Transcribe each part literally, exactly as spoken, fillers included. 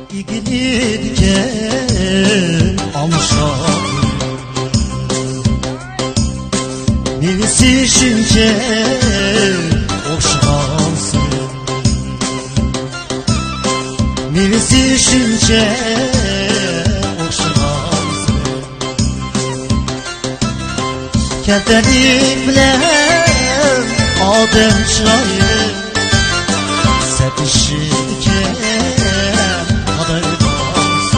ئىگىلىدىكەن ئالمىشاق، مېۋىسى شۇنچە ئوخشىغانسىز، مېۋىسى شۇنچە ئوخشىغانسىز. كەلتەرلىك بىلەن ئادەم چىرايى سەتىشىدىكەن ئادايدانسىز.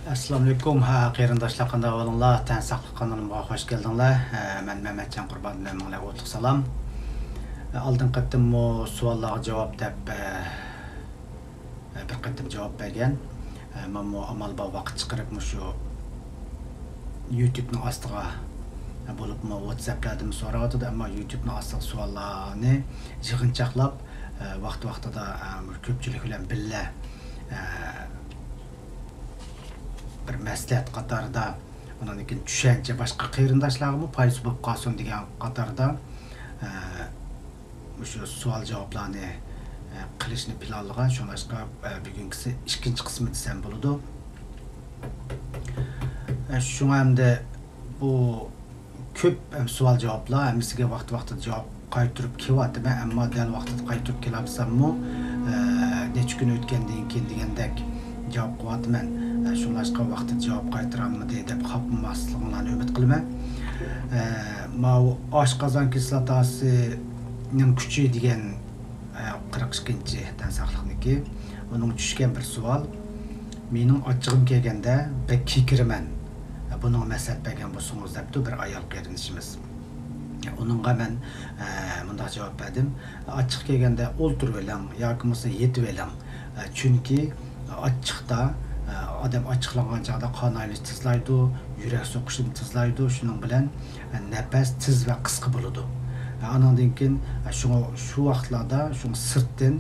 ئەسسالامۇئەلەيكۇم، ھە، قېرىنداشلار، قانداق ئەھۋالىڭلار؟ تەن ساقلىق قانىلىمغا خوش كەلدىڭلار. ھە، مەن مەمەتجان قۇربان، ھەممىڭلارغا ئوتلۇق سالام. ھە، ئالدىنقى قېتىممۇ سوئاللارغا جاۋاب دەپ، ھە، بىر قېتىم جاۋاب بەرگەن. مەنمۇ ئامال بار ۋاقىت چىقىرىپ مۇشۇ يۇتۇبنىڭ ئاستىغا، بولۇپمۇ ۋاتساپلاردىمۇ سوراۋاتىدۇ، ئەمما يۇتۇبنىڭ ئاستىغا سوئاللارنى يىغىنچاقلاپ، ۋاقتى ۋاقتىدا كۆپچىلىك بىلەن بىللە بىر مەسلىھەت قاتارىدا، ئۇنىڭدىن كېيىن چۈشەنچە باشقا قېرىنداشلارغىمۇ پايدىسى بولۇپ قالسۇن دېگەن قاتاردا، مۇشۇ سوئال-جاۋابلارنى، ئە، قىلىشنى پىلانلىغان. شۇڭلاشقا، ئە، بۈگۈنكىسى ئىككىنچى قىسمى دېسەم بولىدۇ. ئە، شۇڭا ئەمدى بۇ كۆپ، ئەم، سوئال-جاۋابلار، ھەممىسىگە ۋاقتى-ۋاقتىدا جاۋاب قايتۇرۇپ كېلىۋاتىمەن، ئەمما دەل ۋاقتىدا قايتۇرۇپ كېلەلمىسەممۇ، ئە، نەچچە كۈن ئۆتكەندىن كېيىن دېگەندەك جاۋاب قىلىۋاتىمەن. ئە، شۇڭلاشقا ۋاقتىدا جاۋاب قايتۇرالمىدى دەپ خاپىماسلىقىڭلارنى ئۈمىد قىلىمەن. ئە، ماۋۇ ئاشقازان كىسلاتاسىنىڭ كۈچى دېگەن، ئە، قىرىق ئىككىنچى تەن ساقلىقنىڭكى. ئۇنىڭ چۈشكەن بىر سوئال. مېنىڭ ئاچچىقىم كەلگەندە بەك كېكىرىمەن. ئە، بۇنىڭغا مەسلىھەت بەرگەن بولسىڭىز دەپتۇ بىر ئايال قېرىندىشىمىز. ئۇنىڭغا مەن، ئە، مۇنداق جاۋاب بەردىم. ئاچچىق كەلگەندە ئولتۇرۇۋېلىڭ ياكى بولمىسا يېتىۋېلىڭ. ئە، چۈنكى ئاچچىقتا، ئە، ئادەم ئاچچىقلانغان چاغدا قان ئايلىنىش تېزلايدۇ، يۈرەك سوقۇشىمۇ تېزلايدۇ، شۇنىڭ بىلەن، ئە، نەپەس تېز ۋە قىسقا بولىدۇ. ئە، ئانىڭدىن كېيىن، ئە، شۇڭا شۇ ۋاقىتلاردا شۇڭا سىرتتىن،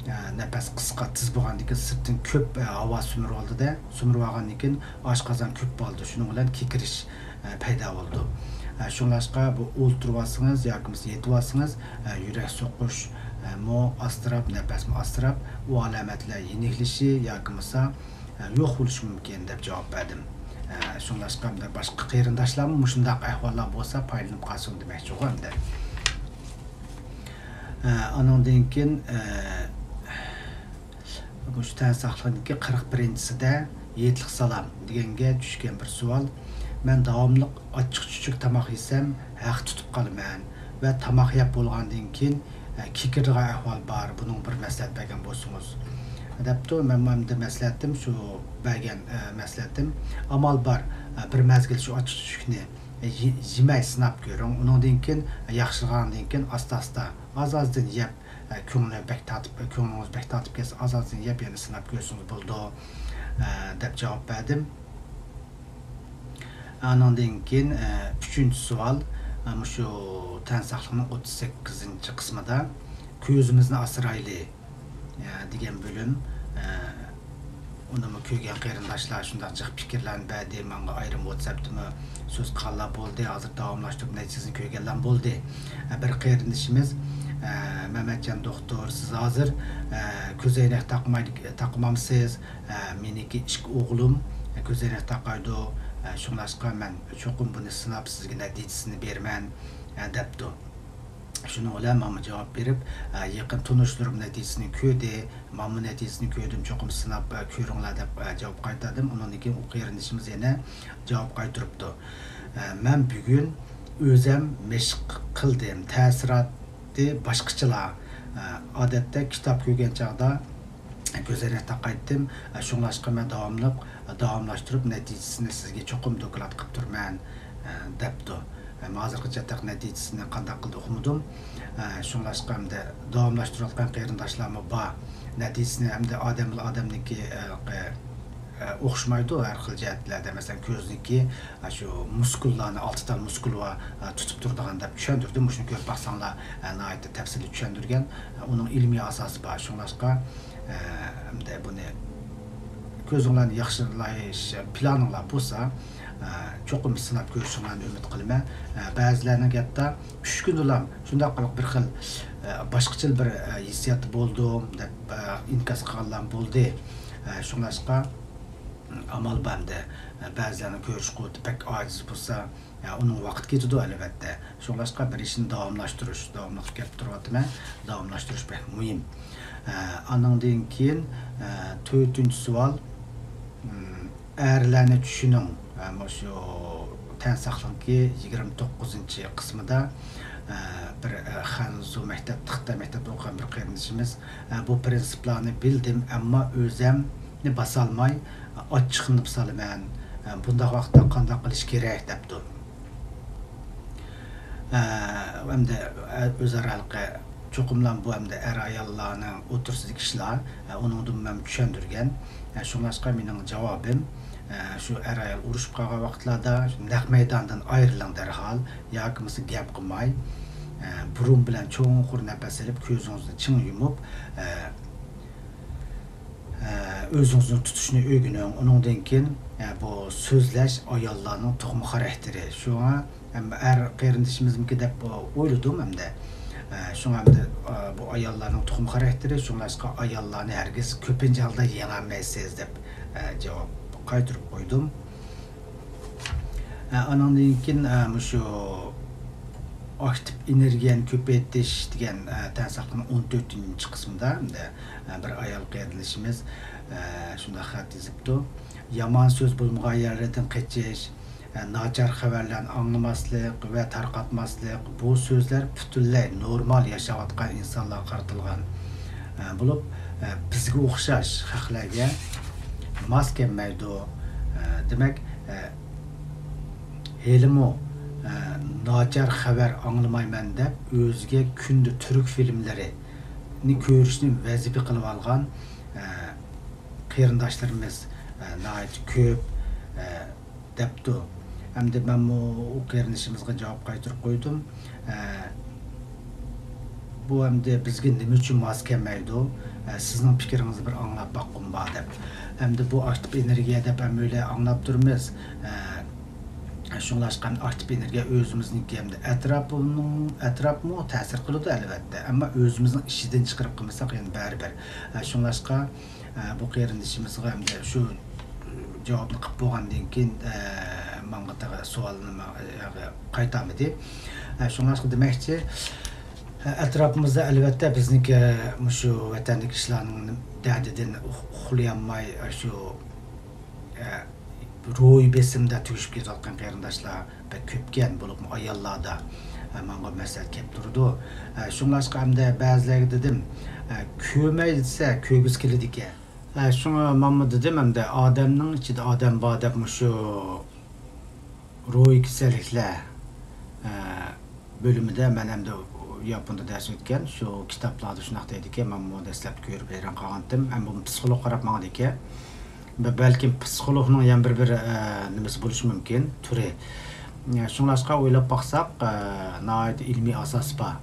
ئە، نەپەس قىسقا، تېز بولغاندىن كېيىن سىرتتىن كۆپ، ئە، ھاۋا سۈمۈرۈۋالىدۇ-دە، سۈمۈرۈۋالغاندىن كېيىن ئاشقازان كۆپ بولىدۇ، شۇنىڭ بىلەن كېكىرىش ئە، پەيدا بولىدۇ. ئە، شۇڭلاشقا بۇ ئولتۇرۇۋالسىڭىز ياكى بولمىسا يېتىۋالسىڭىز، ئە، يۈرەك سوقۇشمۇ ئاستىراپ، نەپەسمۇ ئاستىراپ، ئۇ ئالامەتلەر يېنىكلىشى ياكى بولمىسا، ئە، يوق بولۇشى مۇمكىن دەپ جاۋاب بەردىم. ئە، شۇڭلاشقا ئەمدى باشقا قېرىنداشلارمۇ مۇشۇنداق ئەھۋاللار بولسا پايدىلىنىپ قالسۇن دېمەكچىغۇ ئەمدى. ئە، ئانىڭدىن كېيىن، ئە، مۇشۇ تەن ساقلىقنىڭكى قىرىق بىرىنچىسىدە ھېيتلىق سالام دېگەنگە چۈشكەن بىر سوئال. مەن داۋاملىق ئاچچىق-چۈچۈك تاماق يېسەم ھەق تۇتۇپ قالىمەن ۋە تاماق يەپ بولغاندىن كېيىن، ئە، كېكىرىدىغان ئەھۋال بار. بۇنىڭغا بىر مەسلىھەت بەرگەن بولسىڭىز دەپتۇ. مەنمۇ ئەمدى مەسلىھەتىم شۇ بەرگەن، ئە، مەسلىھەتىم ئامال بار، ئە، بىر مەزگىل شۇ ئاچچىق-چۈچۈكنى، ئە، يې-، يېمەي سىناپ كۆرۈڭ. ئۇنىڭدىن كېيىن ياخشىلىغاندىن كېيىن ئاستا-ئاستا ئاز-ئازدىن يەپ، ئە، كۆڭلى بەك تارتىپ، كۆڭلىڭىز بەك تارتىپ كەتسە، ئاز-ئازدىن يەپ، يەنە سىناپ كۆرسىڭىز بولىدۇ، ئە، دەپ جاۋاب بەردىم. ئانىڭدىن كېيىن، ئە، ئۈچىنچى سوئال، ئە، مۇشۇ تەن ساقلىقنىڭ ئوتتۇز سەككىزىنچى قىسمىدا كۆزىمىزنى ئاسرايلى، ئە، دېگەن بۆلۈم. ئە، ئۇنىمۇ كۆرگەن قېرىنداشلار شۇنداق جىق پىكىرلەرنى بەردى. ماڭا ئايرىم ۋاتساپتىمۇ سۆز قىلغانلار بولدى. ھازىر داۋاملاشتۇرۇپ نەتىجىسىنى كۆرگەنلەرمۇ بولدى. ئە، بىر قېرىندىشىمىز، ئە، مەمەتجان دوختۇر، سىز ھازىر، ئە، كۆزەينەك تاقماي-، تاقىمامسىز؟ ئە، مېنىڭكى ئىككى ئوغلۇم، ئە، كۆزەينەك تاقايدۇ. ئە، شۇڭلاشقا مەن چوقۇم بۇنى سىناپ سىزگە نەتىجىسىنى بېرىمەن، ئە، دەپتۇ. شۇنىڭ بىلەن ماڭا جاۋاب بېرىپ، ئە، يېقىن تونۇشلىرىم نەتىجىسىنى كۆردى، مانا نەتىجىسىنى كۆردۈم، چوقۇم سىناپ، ئە، كۆرۈڭلار دەپ، ئە، جاۋاب قايتاردىم. ئۇنىڭدىن كېيىن ئۇ قېرىندىشىمىز يەنە جاۋاب قايتۇرۇپتۇ. ئە، مەن بۈگۈن ئۆزەم مەشىق قىلدىم، تەسىراتى باشقىچىلا. ئە، ئادەتتە كىتاب كۆرگەن چاغدا كۆزەينەك تاقايتتىم. ئە، شۇڭلاشقا مەن داۋاملىق، داۋاملاشتۇرۇپ نەتىجىسىنى سىزگە چوقۇم دوكلات قىلىپ تۇرىمەن، ئە، دەپتۇ. ئەمما ھازىرغىچە تېخى نەتىجىسىنى قانداق قىلدى ئۇقمىدىم. ئە، شۇڭلاشقا ئەمدى داۋاملاشتۇرۇۋاتقان قېرىنداشلارمۇ بار. نەتىجىسىنى ئەمدى ئادەم بىلەن ئادەمنىڭكى، ئە، ئە، ئوخشىمايدۇ ھەر خىل جەھەتلەردە. مەسىلەن، كۆزنىڭكى، ئە، شۇ مۇسكۇللارنى، ئالتە تال مۇسكۇل بار، ئە، تۇتۇپ تۇرىدىغان دەپ چۈشەندۈردۈم. مۇشۇنى كۆرۈپ باقساڭلار، ئە، ناھايىتى تەپسىلىي چۈشەندۈرگەن. ئە، ئۇنىڭ ئىلمىي ئاساسى بار. شۇڭلاشقا، ئە، ئەمدى بۇنى كۆزۈڭلارنى ياخشىلاش پىلانىڭلار بولسا، ئە، چوقۇم سىناپ كۆرۈشۈڭلارنى ئۈمىد قىلىمەن. ئە، بەزىلەرنىڭ ھەتتا ئۈچ كۈندىلا شۇنداق قىلىپ بىر خىل، باشقىچىلا بىر ھېسسىياتتا بولدۇم دەپ ئىنكاس قىلغانلار بولدى. شۇڭلاشقا ئامال بار ئەمدى. بەزىلەرنىڭ كۆرۈش قۇۋۋىتى بەك ئاجىز بولسا، ئۇنىڭ ۋاقتى كېتىدۇ، ئەلۋەتتە. شۇڭلاشقا بىر ئىشنى داۋاملاشتۇرۇش، داۋاملىق گەپ تۇرۇۋاتىمەن، داۋاملاشتۇرۇش بەك مۇھىم. ئانىڭدىن كېيىن، تۆتىنچى سوئال، ئەرلەرنى چۈشىنىڭ. مۇشۇ تەن ساقلىقنىڭكى يىگىرمە توققۇزىنچى قىسمىدا، بىر خەنزۇ مەكتەپتە، خىتاي مەكتەپتە ئوقۇغان بىر قېرىندىشىمىز، بۇ پىرىنسىپلارنى بىلدىم، ئەمما ئۆزۈمنى باسالماي، ئاچچىقلىنىپ سالىمەن. بۇنداق ۋاقىتتا قانداق قىلىش كېرەك دەپتۇ. ئەمدى ئۆزئارا ھېلىقى چوقۇملا بۇ ئەمدى ئەر-ئاياللارنىڭ ئوتتۇرىسىدىكى ئىشلار، ئۇنىڭدىن مەن چۈشەندۈرگەن. شۇڭلاشقا مېنىڭ جاۋابىم، شۇ ئەر-ئايال ئۇرۇشۇپ قالغان ۋاقىتلاردا شۇ نەق مەيداندىن ئايرىلىڭ دەرھال، ياكى بولمىسا گەپ قىلماي، بۇرۇن بىلەن چوڭقۇر نەپەس ئېلىپ، كۆزىڭىزنى چىڭ يۇمۇپ، ئۆزىڭىزنى تۇتۇشنى ئۆگىنىڭ. ئۇنىڭدىن كېيىن، بۇ سۆزلەش ئاياللارنىڭ تۇغما خاراكتېرى. شۇڭا ھەم ئەر قېرىندىشىمىزمىكى دەپ ئويلىدىم ئەمدى. شۇڭا ئەمدى، بۇ ئاياللارنىڭ تۇغما خاراكتېرى، شۇڭلاشقا ئاياللارنى ھەرگىز كۆپىنچە ھالدا يېڭەلمەيسىز دەپ، جاۋاب قايتۇرۇپ قويدۇم. ئانىڭدىن كېيىن، مۇشۇ ئاكتىپ ئېنېرگىيەنى كۆپەيتىش دېگەن، تەن ساقلىقنىڭ ئون تۆتىنچى قىسمىدا ئەمدى، بىر ئايال قېرىندىشىمىز، شۇنداق خەت يېزىپتۇ. يامان سۆز بولمىغان يەرلەردىن قېچىش، ناچار خەۋەرلەرنى ئاڭلىماسلىق ۋە تارقاتماسلىق، بۇ سۆزلەر پۈتۈنلەي نورمال ياشاۋاتقان ئىنسانلارغا قارىتىلغان بولۇپ، بىزگە ئوخشاش خەقلەرگە ماس كەلمەيدۇ. دېمەك، ھېلىمۇ ناچار خەۋەر ئاڭلىمايمەن دەپ، ئۆزىگە كۈندە تۈرك فىلىملىرىنى كۆرۈشنى ۋەزىپە قىلىۋالغان قېرىنداشلىرىمىز ناھايىتى كۆپ. دەپتۇ. ئەمدى مەنمۇ ئۇ قېرىندىشىمىزغا جاۋاب قايتۇرۇپ قويدۇم. ئە، بۇ ئەمدى بىزگە نېمە ئۈچۈن ماس كەلمەيدۇ؟ ئە، سىزنىڭ پىكرىڭىزنى بىر ئاڭلاپ باققۇم بار دەپ. ئەمدى بۇ ئاكتىپ ئېنېرگىيە دەپ ھەممەيلەن ئاڭلاپ تۇرىمىز. ئە، شۇڭلاشقا ئاكتىپ ئېنېرگىيە ئۆزىمىزنىڭكى ئەمدى ئەتراپنىڭ، ئەتراپمۇ تەسىر قىلىدۇ ئەلۋەتتە. ئەمما ئۆزىمىزنىڭ ئىچىدىن چىقىرىپ قىلمىساق يەنە بەرىبىر. ئە، شۇڭلاشقا ئە، بۇ قېرىندىشىمىزغا ئەمدى شۇ جاۋابنى قىلىپ بولغاندىن كېيىن، ئە، ماڭا تېخى سوئالنى ما-، ياغى قايتارمىدى. ئە، شۇڭلاشقا دېمەكچى، ئە، ئەتراپىمىزدا ئەلۋەتتە بىزنىڭكى مۇشۇ ۋەتەندىكى ئىشلارنىڭ دەردىدىن ئۇخ-، ئۇخلىيالماي، ئە، شۇ، ئە، روھىي بېسىمدا تۈگىشىپ كېتىۋاتقان قېرىنداشلار بەك كۆپكەن، بولۇپمۇ ئاياللاردا، ئە، ماڭا مەسىلە كەپ تۇرىدۇ. ئە، شۇڭلاشقا ئەمدى بەزىلەرگە دېدىم، ئە، كۆرمەي دېسە كۆرگۈسى كېلىدىكەن. ئە، شۇڭا ماڭا دېدىم ئەمدى ئادەمنىڭ ئىچىدە ئادەم بار دەپ مۇشۇ روھىي كېسەللىكلەر، ئە، بۆلۈمىدە مەن ئەمدى ياپوندا دەرس ئۆتكەن، شۇ كىتابلاردا شۇنداق دەيدىكەن، مەنمۇ دەسلەپتە كۆرۈپ ھەيران قالغانتىم. ئەمما بۇ پسىخولوگ قاراپ ماڭىدىكەن. بە-، بەلكىم پسىخولوگنىڭ يەنە بىر، بىر، ئە، نېمىسى بولۇشى مۇمكىن، تۈرى. ئە، شۇڭلاشقا ئويلاپ باقساق، ئە، ناھايىتى ئىلمىي ئاساسى بار.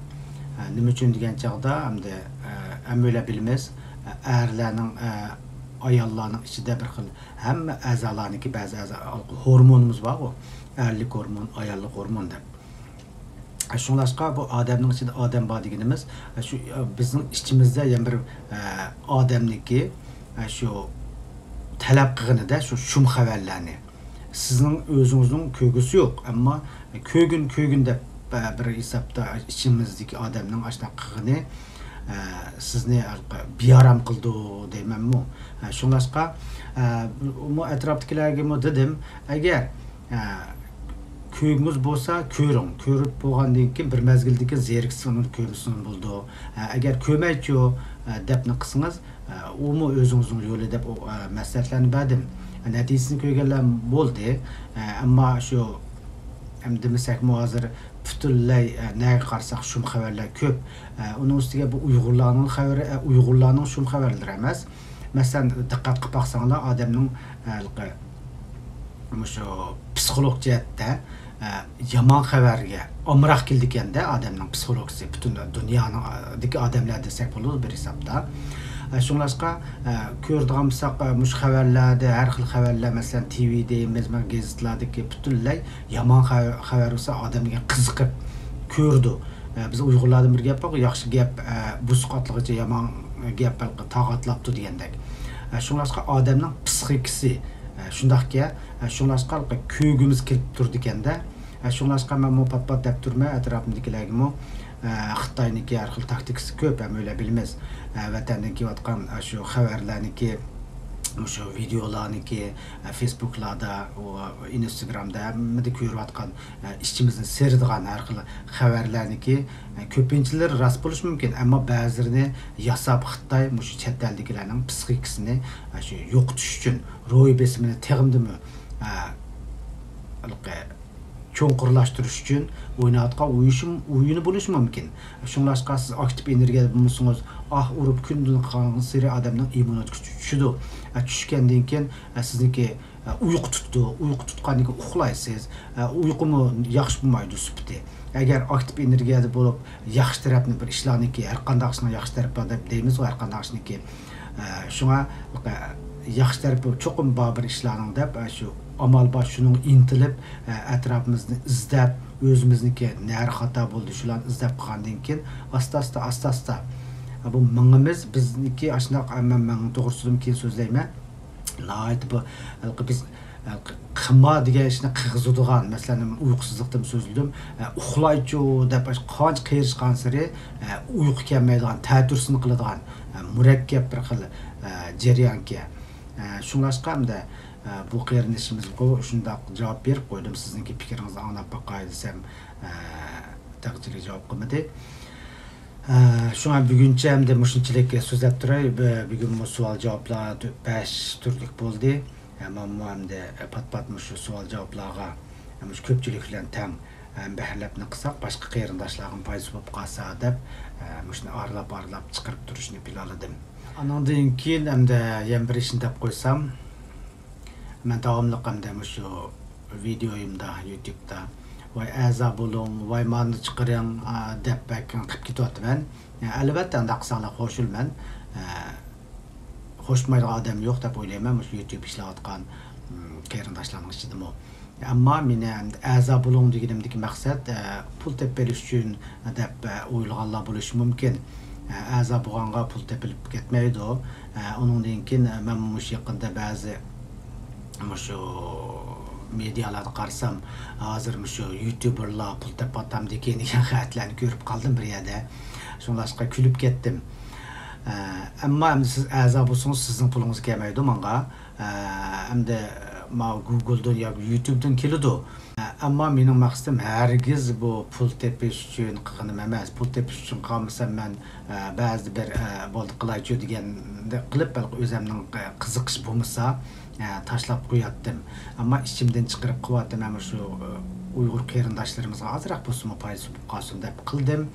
ئە، نېمە ئۈچۈن دېگەن چاغدا، ئەمدى، ئە، ھەممەيلەن بىلىمىز، ئە، ئەرلەرنىڭ، ئە، ئاياللارنىڭ ئىچىدە بىر خىل ھەممە ئەزالارنىڭكى بەزى ئەزا، ھورمونىمىز بارغۇ، ئەرلىك ھورمون، ئاياللىق ھورمون دەپ. شۇڭلاشقا بۇ ئادەمنىڭ ئىچىدە ئادەم بار دېگىنىمىز، شۇ، بىزنىڭ ئىچىمىزدە يەنە بىر، ئە، ئادەمنىڭكى، ئە، شۇ، تەلەپ قىلغىنىدە شۇ شۇم خەۋەرلەرنى. سىزنىڭ ئۆزىڭىزنىڭ كۆرگۈسى يوق، ئەمما كۆرگىن، كۆرگىن دەپ، ئە، بىر ھېسابتا ئىچىمىزدىكى ئادەمنىڭ ئاشۇنداق قىلغىنى، ئە، سىزنى ھېلىقى بىئارام قىلىدۇ دەيمەنمۇ. ئە، شۇڭلاشقا، ئە، بۇ ئەتراپتىكىلەرگىمۇ دېدىم، ئەگەر ئە، كۆرگۈڭىز بولسا كۆرۈڭ. كۆرۈپ بولغاندىن كېيىن بىر مەزگىلدىن كېيىن زېرىكسىڭىز كۆرمىسىڭىز بولىدۇ. ئە، ئەگەر كۆرمەيچۇ، ئە، دەپنى قىلسىڭىز، ئە، ئۇمۇ ئۆزىڭىزنىڭ يولى دەپ ئۇ، ئە، مەسلىھەتلەرنى بەردىم. ئە، نەتىجىسىنى كۆرگەنلەر بولدى. ئە، ئەمما شۇ، ئەمدى دېمىسەكمۇ ھازىر پۈتۈنلەي، ئە، نەگە قارىساق شۇم خەۋەرلەر كۆپ. ئە، ئۇنىڭ ئۈستىگە بۇ ئۇيغۇرلارنىڭ خەۋىرى، ئە، ئۇيغۇرلارنىڭ شۇم خەۋەرلىرى ئەمەس. مەسىلەن، دىققەت قىلىپ باقساڭلار، ئادەمنىڭ، ئە، ھېلىقى مۇشۇ پسىخولوگ جەھەتتە، ئە، يامان خەۋەرگە ئامراق كېلىدىكەندە ئادەمنىڭ پسىخولوگىسى، پۈتۈن دۇنيانىڭ، ئە، دىكى ئادەملەر دېسەك بولىدۇ بىر ھېسابتا. ئە، شۇڭلاشقا، ئە، كۆرىدىغان بولساق، ئە، مۇشۇ خەۋەرلەردە ھەر خىل خەۋەرلەر، مەسىلەن، تىۋى دەيمىز، مانا گېزىتلاردىكى پۈتۈنلەي يامان خەۋەر، خەۋەر بولسا ئادەم دېگەن قىزىقىپ كۆرىدۇ. ئە، بىز ئۇيغۇرلاردا بىر گەپ بارغۇ، ياخشى گەپ، ئە، بۇسۇق ئاتلىغىچە، يامان گەپ تاغ ئاتلاپتۇ دېگەندەك. ئە، شۇڭلاشقا ئادەمنىڭ پسىخىكىسى، ئە، شۇنداقكەن. ئە، شۇڭلاشقا كۆرگۈمىز كېلىپ تۇرىدىكەندە. ئە، شۇڭلاشقا مەنمۇ پات-پات دەپ تۇرىمەن ئەتراپىمدىكىلەرگىمۇ، ئە، خىتاينىڭكى ھەر خىل تاكتىكىسى كۆپ، ھەممەيلەن بىلىمىز. ئە، ۋەتەندىن كېلىۋاتقان، ئە، شۇ خەۋەرلەرنىكى، مۇشۇ ۋىدېئولارنىكى، ئە، فېيسبۇكلاردا، ئۇ، ئىنستاگرامدا ھەممىدە كۆرۈۋاتقان، ئە، ئىچىمىزنى سىرىدىغان ھەر خىل خەۋەرلەرنىكى، ئە، كۆپىنچىلىرى راست بولۇشى مۇمكىن، ئەمما بەزىلىرىنى ياساپ خىتاي مۇشۇ چەت ئەلدىكىلەرنىڭ پسىخىكىسىنى، ئە، شۇ يوقىتىش ئۈچۈن، روھىي بېسىمىنى تېخىمۇ، ئە، ھېلىقى چوڭقۇرلاشتۇرۇش ئۈچۈن ئويناۋاتقان ئويۇشۇم-، ئويۇنى بولۇشى مۇمكىن. شۇڭلاشقا سىز ئاكتىپ ئېنېرگىيەدە بولمىسىڭىز، ئاھ ئۇرۇپ كۈندۈن قالغانسېرى ئادەمنىڭ ئىممۇنىتېتى چۈشىدۇ. ئە، چۈشكەندىن كېيىن، ئە، سىزنىڭكى، ئە، ئۇيقۇ تۇتىدۇ. ئۇيقۇ تۇتقاندىن كېيىن ئۇخلايسىز. ئە، ئۇيقۇمۇ ياخشى بولمايدۇ سۈپىتى. ئەگەر ئاكتىپ ئېنېرگىيەدە بولۇپ، ياخشى تەرەپنى بىر ئىشلارنىكى، ھەر قانداق ئىشنىڭ ياخشى تەرىپى بار دەپ دەيمىزغۇ، ھەر قانداق ئىشنىكى. ئە، شۇڭا، ئە، ياخشى تەرىپى چوقۇم بار بىر ئىشلارنىڭ دەپ، ئە، شۇ ئامال بار شۇنىڭغا ئىنتىلىپ، ئە، ئەتراپىمىزنى ئىزدەپ، ئۆزىمىزنىڭكى نەرە خاتا بولدى، شۇلارنى ئىزدەپ قىلغاندىن كېيىن، ئاستا-ئاستا، ئاستا-ئاستا، ئە، بۇ مېڭىمىز بىزنىڭكى ئاشۇنداق، ئە، مەن مېڭە توغرىسىدىمۇ كېيىن سۆزلەيمەن. ناھايىتى بۇ، ھېلىقى بىز، ھېلىقى قىما دېگەن ئىشنى قىغىزىدىغان، مەسىلەن، ئۇيقۇسىزلىقتىن سۆزلىدىم. ئە، ئۇخلايچۇ دەپ، قانچە قېرىشقانسېرى، ئە، ئۇيقۇ كەلمەيدىغان، تەتۈرسىنى قىلىدىغان، ئە، مۇرەككەپ بىر خىل، ئە، جەريانكەن. ئە، شۇڭلاشقا ئەمدى، ئە، بۇ قېرىندىشىمىزغا شۇنداق جاۋاب بېرىپ قويدۇم، سىزنىڭكى پىكرىڭىزنى ئاڭلاپ باقاي دېسەم، ئە، تېخىچىلىك جاۋاب قىلمىدى. ئە، شۇڭا بۈگۈنچە ئەمدى مۇشۇنچىلىك سۆزلەپ تۇراي. بۈ-، بۈگۈنمۇ سوئال-جاۋابلار تۆ-، بەش تۈرلۈك بولدى. ئە، مانا ئەمدى پات-پات مۇشۇ سوئال-جاۋابلارغا، ئە، مۇشۇ كۆپچىلىك بىلەن تەڭ، ئە، بەھرىلەپ نېقىساق، باشقا قېرىنداشلارغىمۇ پايدىسى بولۇپ قالسا دەپ، ئە، مۇشۇنى ئارىلاپ-ئارىلاپ چىقىرىپ تۇرۇشنى پىلانلىدىم. ئانىڭدىن كېيىن ئەمدى يەنە بىر ئىشنى دەپ قويسام، مەن داۋاملىق ئەمدى مۇشۇ ۋىدېئويۇمدا، يۇتۇبتا، ۋاي ئەزا بولۇڭ، ۋاي مانىنى چىقىرىڭ، ئا، دەپ بەك قىلىپ كېتىۋاتىمەن. ئەلۋەتتە، ئانداق قىلساڭلار خوش بولىمەن. ئە، خوش بولمايدىغان ئادەم يوق دەپ ئويلايمەن، مۇشۇ يۇتۇب ئىشلەۋاتقان، م، قېرىنداشلارنىڭ ئىچىدىمۇ. ئەمما مېنى ئەزا بولۇڭ دېگىنىمدىكى مەقسەت، ئە، پۇل تېپىپ بېرىش ئۈچۈن دەپ، ئە، ئويلىغانلار بولۇشى مۇمكىن. ئە، ئەزا بولغانغا پۇل تېپىلىپ كەتمەيدۇ. ئە، ئۇنىڭدىن كېيىن، ئە، مەن مۇشۇ يېقىندا بەزى مۇشۇ مېدىيالاردا قارىسام، ھازىر مۇشۇ يۇتۇبېرلار پۇل تېپىۋاتامدىكىن دېگەن خەۋەرلەرنى كۆرۈپ قالدىم بىر يەردە. شۇڭلاشقا كۈلۈپ كەتتىم. ئە، ئەمما ئەمدى سىز ئەزا بولسىڭىز، سىزنىڭ پۇلىڭىز كەلمەيدۇ ماڭا. ئە، ئەمدى ماۋۇ گۇگلدىن ياكى يۇتۇبتىن كېلىدۇ. ئە، ئەمما مېنىڭ مەقسىتىم ھەرگىز بۇ پۇل تېپىش ئۈچۈن قىلغىنىم ئەمەس. پۇل تېپىش ئۈچۈن قىلمىسام، مەن، ئە، بەزىدە بىر، ئە، بولدى قىلايچۇ دېگەندەك قىلىپ، بەلكى ئۆزەمنىڭ، ئە، قىزىقىش بولمىسا، ئە، تاشلاپ قوياتتىم. ئەمما ئىچىمدىن چىقىرىپ قىلىۋاتىمەن، مۇشۇ، ئە، ئۇيغۇر قېرىنداشلىرىمىزغا ئازراق بولسىمۇ پايدىسى بولۇپ قالسۇن دەپ قىلدىم.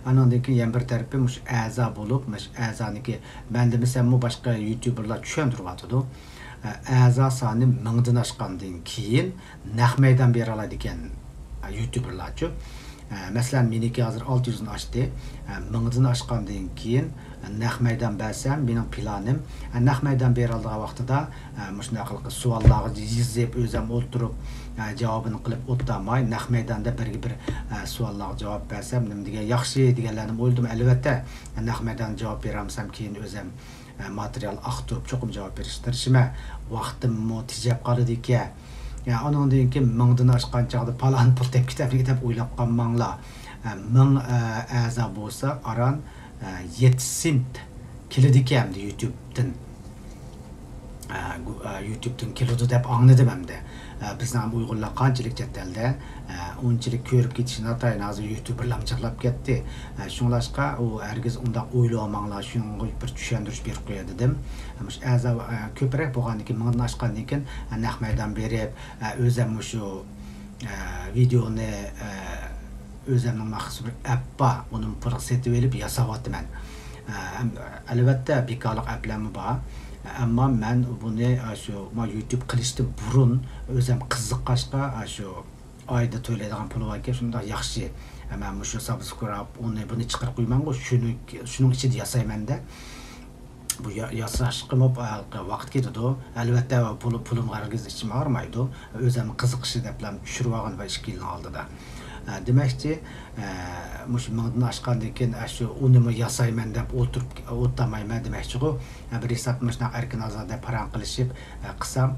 ئانىڭدىن كېيىن يەنە بىر تەرىپى مۇشۇ ئەزا بولۇپ، مۇشۇ ئەزانىكى مەن دېمىسەممۇ باشقا يۇتۇبېرلار چۈشەندۈرۈۋاتىدۇ. ئە، ئەزا سانى مىڭدىن ئاشقاندىن كېيىن نەق مەيدان بېرەلەيدىكەن، ئە، يۇتۇبېرلارچۇ. ئە، مەسىلەن، مېنىڭكى ھازىر ئالتە يۈزدىن ئاشتى. ئە، مىڭدىن ئاشقاندىن كېيىن نەق مەيدان بەرسەم، مېنىڭ پىلانىم، ئە، نەق مەيدان بېرەلەيدىغان ۋاقتىدا، ئە، مۇشۇنداق قىلىپ سوئاللارغا يېزىپ، ئۆزەم ئولتۇرۇپ، ئە، جاۋابىنى قىلىپ ئولتۇرماي، نەق مەيداندا بىرگە بىر، ئە، سوئاللارغا جاۋاب بەرسەم، نېمە دېگەن ياخشى دېگەنلەرنى ئويلىدىم. ئەلۋەتتە، نەق مەيداندا جاۋاب بېرەلمىسەم، كېيىن ئۆزەم ئە، ماتېرىيال ئاختۇرۇپ، چوقۇم جاۋاب بېرىشكە تىرىشىمەن. ۋاقتىممۇ تېجەپ قالىدىكەن. يا، ئۇنىڭدىن كېيىن مىڭدىن ئاشقان چاغدا پالان پۇل تېپىپ كېتەمدىكىن دەپ ئويلاپ قالماڭلار. ئە، مىڭ، ئە، ئەزا بولسا، ئاران، ئە، يەتتە سېنت كېلىدىكەن ئەمدى يۇتۇبتىن. ئە، گۇ-، ئە، يۇتۇبتىن كېلىدۇ دەپ ئاڭلىدىم ئەمدى. ئە، بىزنىڭ ئۇيغۇرلار قانچىلىك چەت ئەلدە، ئە، ئۇنچىلىك كۆرۈپ كېتىشى ناتايىن، ھازىر يۇتۇبېرلارمۇ جىقلاپ كەتتى. ئە، شۇڭلاشقا ئۇ ھەرگىز ئۇنداق ئويلىۋالماڭلار، شۇنىڭغا بىر چۈشەندۈرۈش بېرىپ قوياي دېدىم. مۇشۇ ئەزا، ئە، كۆپرەك بولغاندىن كېيىن، مىڭدىن ئاشقاندىن كېيىن، ئە، نەق مەيدان بېرىپ، ئە، ئۆزەم مۇشۇ، ئە، ۋىدېئونى، ئە، ئۆزەمنىڭ مەخسۇس بىر ئەپ بار، ئۇنىڭ پۇلىغا سېتىۋېلىپ ياساۋاتىمەن. ئە، ئەم-، ئەلۋەتتە، بىكارلىق ئەپلەرمۇ بار. ئەمما مەن بۇنى، ئە، شۇ، ما يۇتۇب قىلىشتىن بۇرۇن ئۆزەم قىزىققاچقا، ئە، شۇ، ئايدا تۆلەيدىغان پۇلى باركەن، شۇنداق ياخشى. مەن مۇشۇ سابسكرايب، ئۇنى، بۇنى چىقىرىپ قويماڭغۇ، شۇنى، شۇنىڭ ئىچىدە ياسايمەن-دە. بۇ يا-، ياساشقىمۇ ۋاقىت كېتىدۇ. ئەلۋەتتە، پۇل، پۇلۇم ھەرگىز ئىچىم ئاغرىمايدۇ. ئۆزۈمنىڭ قىزىقىشى دەپلا چۈشۈرۈۋالغان بىر ئىككى يىلنىڭ ئالدىدا. دېمەكچى، مۇشۇ مىڭدىن ئاشقاندىن كېيىن شۇ ئۇنىمۇ ياسايمەن دەپ ئولتۇرۇپ ئولتۇرمايمەن دېمەكچىغۇ. بىر ھېساب مۇشۇنداق ئەركىن ئازادە پاراڭ قىلىشىپ قىلسام،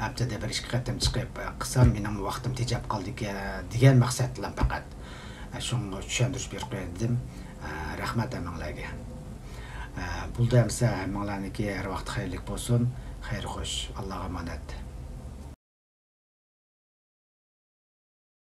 ھەپتىدە بىر ئىككى قېتىم چىقىپ قىلسام، مېنىڭ ۋاقتىم تېجەپ قالىدىكەن دېگەن مەقسەت بىلەن پەقەت شۇڭا چۈشەندۈرۈش بېرىپ قوياي دېدىم. رەھمەت ھەممىڭلارگە. بولدى ئەمسە، ھەممىڭلارنىڭكى ھەر ۋاقتى خەيرلىك بولسۇن. خەير خوش، ئاللاغا ئامانەت.